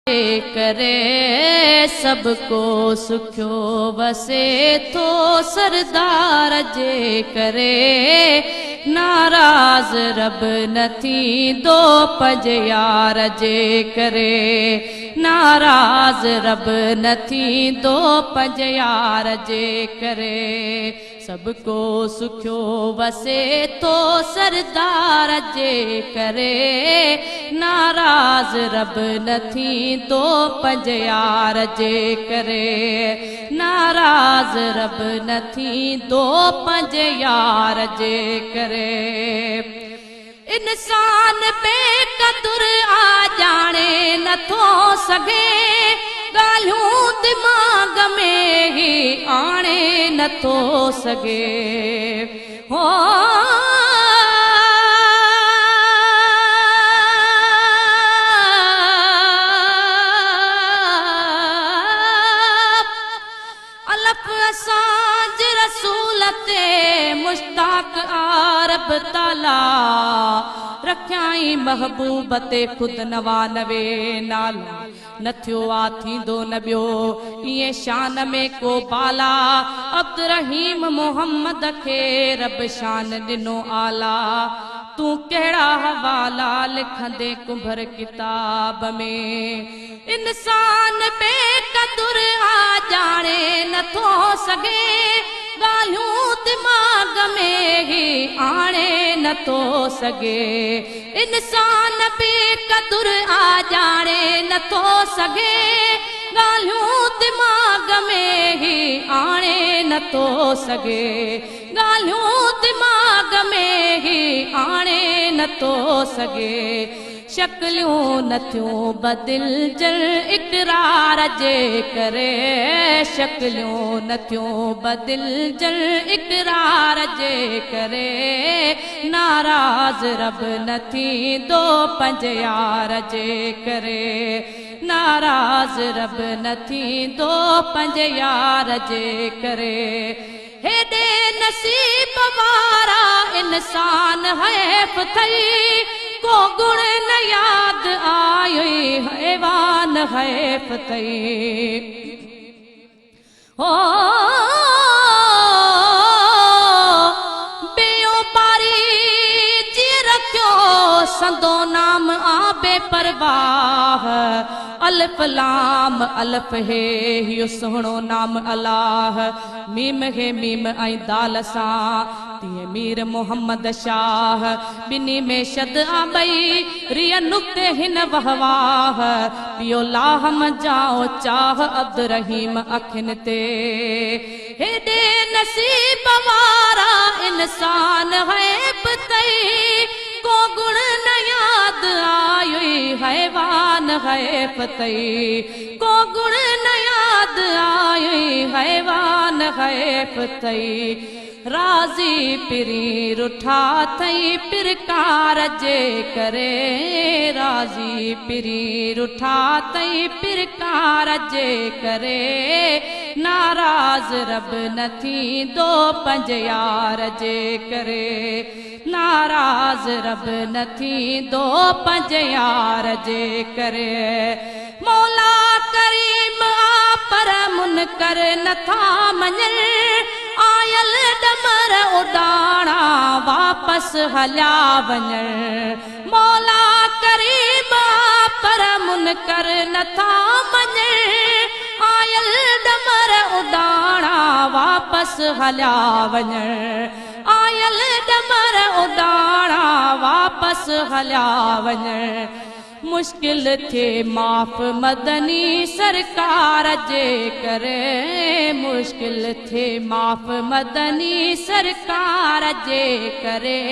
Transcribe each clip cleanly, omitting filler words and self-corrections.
جي ڪري سڀ ڪو سکيو وسي ٿو سردار جي ڪري ناراض رب نه ٿيندو پنهنجي يار جي ڪري ناراض رب نه ٿيندو پنهنجي يار جي ڪري سڀ ڪو سکيو وسي ٿو سردار جي ڪري ناراض رب نه ٿيندو پنج يار جي ڪري ناراض رب نه ٿيندو پنج يار جي ڪري انسان بي قدر آ ڄاڻي نه ٿو سگهي ڳالهيون دماغ ۾ هي آڻي نه ٿو سگهي هو. الف اسان جي رسول تي مشتاق آ رب تعاليٰ رکيائين محبوب تي خود 99 نالا نه ٿيو آ ٿيندو نه ٻيو ائين شان ۾ ڪو بالا عبدالرحيم محمد کي رب شان ڏنو اعليٰ تون ڪهڙا حوالا لکندين ڪنڀر ڪتاب ۾. انسان بي قدر آ ڄاڻي نه ٿو سگهي ڳالهيون دماغ ۾ هي آڻي نه ٿو سگهي انسان بي قدر آ ڄاڻي نه ٿو سگهي ڳالهيون دماغ ۾ هي آڻي نه ٿو سگهي ڳالهيون دماغ ۾ هي آڻي نه ٿو سگهي شڪليون نه ٿيون بدلجن اقرار جي ڪري شڪليون نه ٿيون بدلجن اقرار جي ڪري ناراض رب نه ٿيندو پنج يار جي ڪري ناراض رب نه ٿيندو پنج يار جي ڪري هيڏي نصيب وارا انسان حيف ٿئي ڪو گڻ نه ياد آيوئي حيوان حيف ٿئي هو ٻيو ٻاري جي رکيو سندو نام آ بي پرواهه الف لام الف هي هيو سهڻو نام الله ميم هي ميم ۽ دال سان، تيئن مير محمد شاهه، ٻنهي ۾ شد آ ٻئي، ريء نقطي هن وهه واهه، پيو لاهه منجهائون چاهه عبدالرحيم اکين تي. هيڏي نصيب وارا انسان حيف تئي، ڪو گڻ نه ياد آيوئي حيوان حيف تئي. ڪو گڻ نه ياد آيئي حيوان حيف ٿئي راضي پرين رٺا ٿئي پرڪار جي ڪري راضي پرين رٺا ٿئي پرڪار جي ڪري ناراض رب نه ٿيندو پنج يار جي ڪري ناراض رب نه ٿيندو پنهنجي يار جي ڪري. مولا ڪريم آ پر منڪر نه ٿا مڃن. آيل ڏمر اڏاڻا واپس هليا وڃن. مولا ڪريم آ پر منڪر نه ٿا مڃن. آيل ڏمر اڏاڻا واپس هليا وڃن. آيل ڏمر اڏاڻا واپس هليا وڃڻ مشڪل ٿئي معاف مدني سرڪار جي ڪري مشڪل ٿئي معاف مدني سرڪار جي ڪري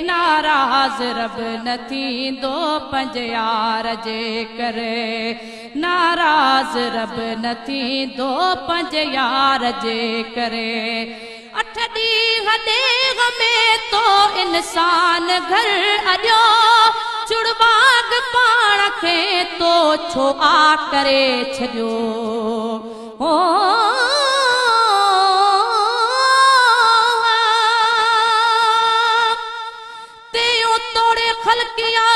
ناراض رب نه ٿيندو پنج يار جي ڪري ناراض رب نه ٿيندو پنج يار جي ڪري. اٺ ڏينهن ڏيهه ۾ تو انسان گهر اڏيو، چڙٻاغ پاڻ کي تو ڇو آ ڪري ڇڏيو. هو. تيون توڙي خلقيا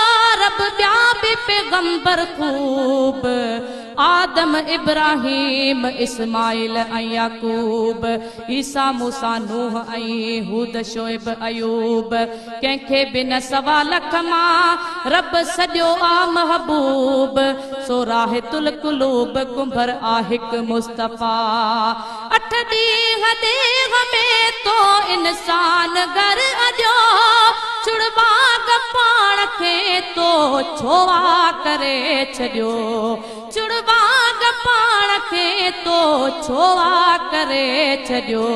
رب ٻيا به. پيغمبر خوب، آدم، ابراهيم، اسماعيل ۽ يعقوب، عيسيٰ، موسيٰ، نوح ۽ هود، شعيب، ايوب، ڪنهن کي به نه سوا لک مان رب سڏيو آ محبوب، سو راحت القلوب ڪنڀر آ هڪ مصطفيٰ. اٺ ڏينهن ڏيهه ۾ تو انسان گهر اڏيو، ڇڙواڳ پاڻ کي تو ڇو آ ڪري ڇڏيو، ڇڙواڳ پاڻ کي تو ڇو آ ڪري ڇڏيو.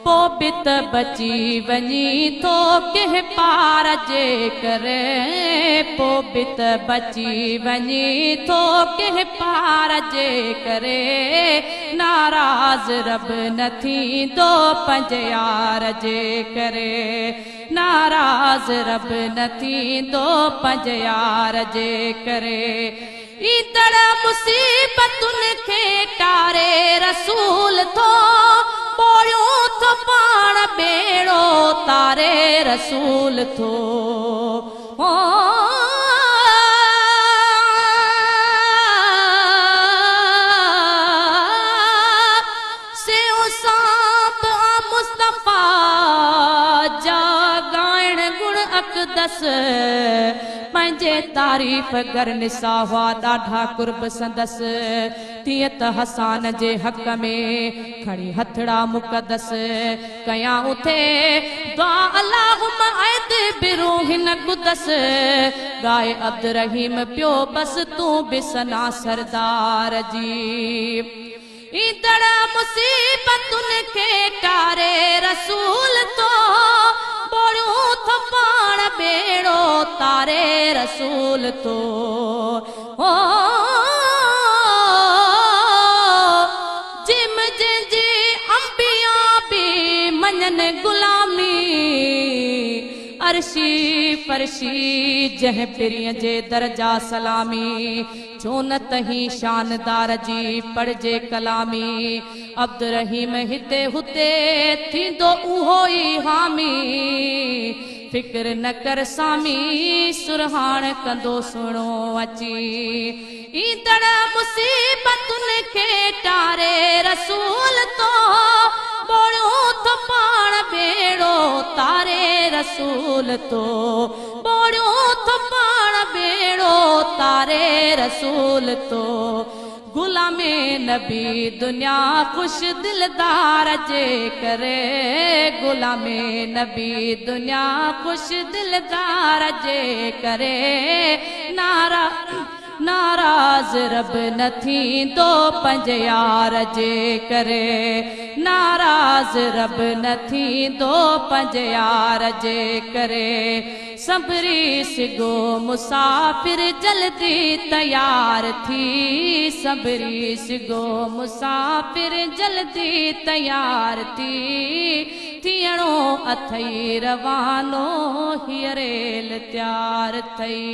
پو به ته بچي وڃي ٿو ڪنهن پار جي ڪري، پو به ته بچي وڃي ٿو ڪنهن پار جي ڪري، ناراض رب نه ٿيندو پنهنجي يار جي ڪري، ناراض رب نه ٿيندو پنهنجي يار جي ڪري. ايندڙ مصيبتن کي ٽاري رسول ٿو، ٻوڙيون ٿو پاڻ ٻيڙو تاري رسول ٿو. سيون سانپ آ مصطفيٰ جا ڳائڻ گڻ اقدس. پنهنجي تعريف گر نسا هئا ڏاڍا قرب سندس، تيئن ته حسان جي حق ۾ کڻي هٿڙا مقدس ڪيائون ٿي دعا اللهم اعد بروح قدس ڳائي عبدالرحيم پيو بس تون به ثنا سردار جي. ايندڙ مصيبتن کي ٽاري رسول تو، ٻوڙيون ٿو پاڻ ٻيڙو تاري رسول تو. جم جنهن جي انبياء به مڃن غلامي. عرشي فرشي جنهن پرينء جي درجا سلامي. ڇو نه ته هي شاندار جي پڙهجي ڪلامي عبدالرحيم هتي هتي ٿيندو اهو ئي حامي فڪر نه ڪر سامي سرهاڻ ڪندو سهڻو اچي ايندڙ مصيبتن کي ٽاري رسول تو ٻوڙيون ٿو پاڻ ٻيڙو تاري رسول تو ٻوڙيون ٿو پاڻ ٻيڙو تاري رسول تو غلام نبي دنيا خوش دلدار جي ڪري غلام نبي دنيا خوش دلدار جي ڪري نارا ناراض رب نه ٿيندو پنهنجي يار جي ڪري ناراض رب نه ٿيندو پنهنجي يار جي ڪري سنڀري سگهو مسافر جلدي تيار ٿي سنڀري سگهو مسافر جلدي تيار ٿي ٿيڻو اٿئي روانو هيء ريل تيار ٿئي.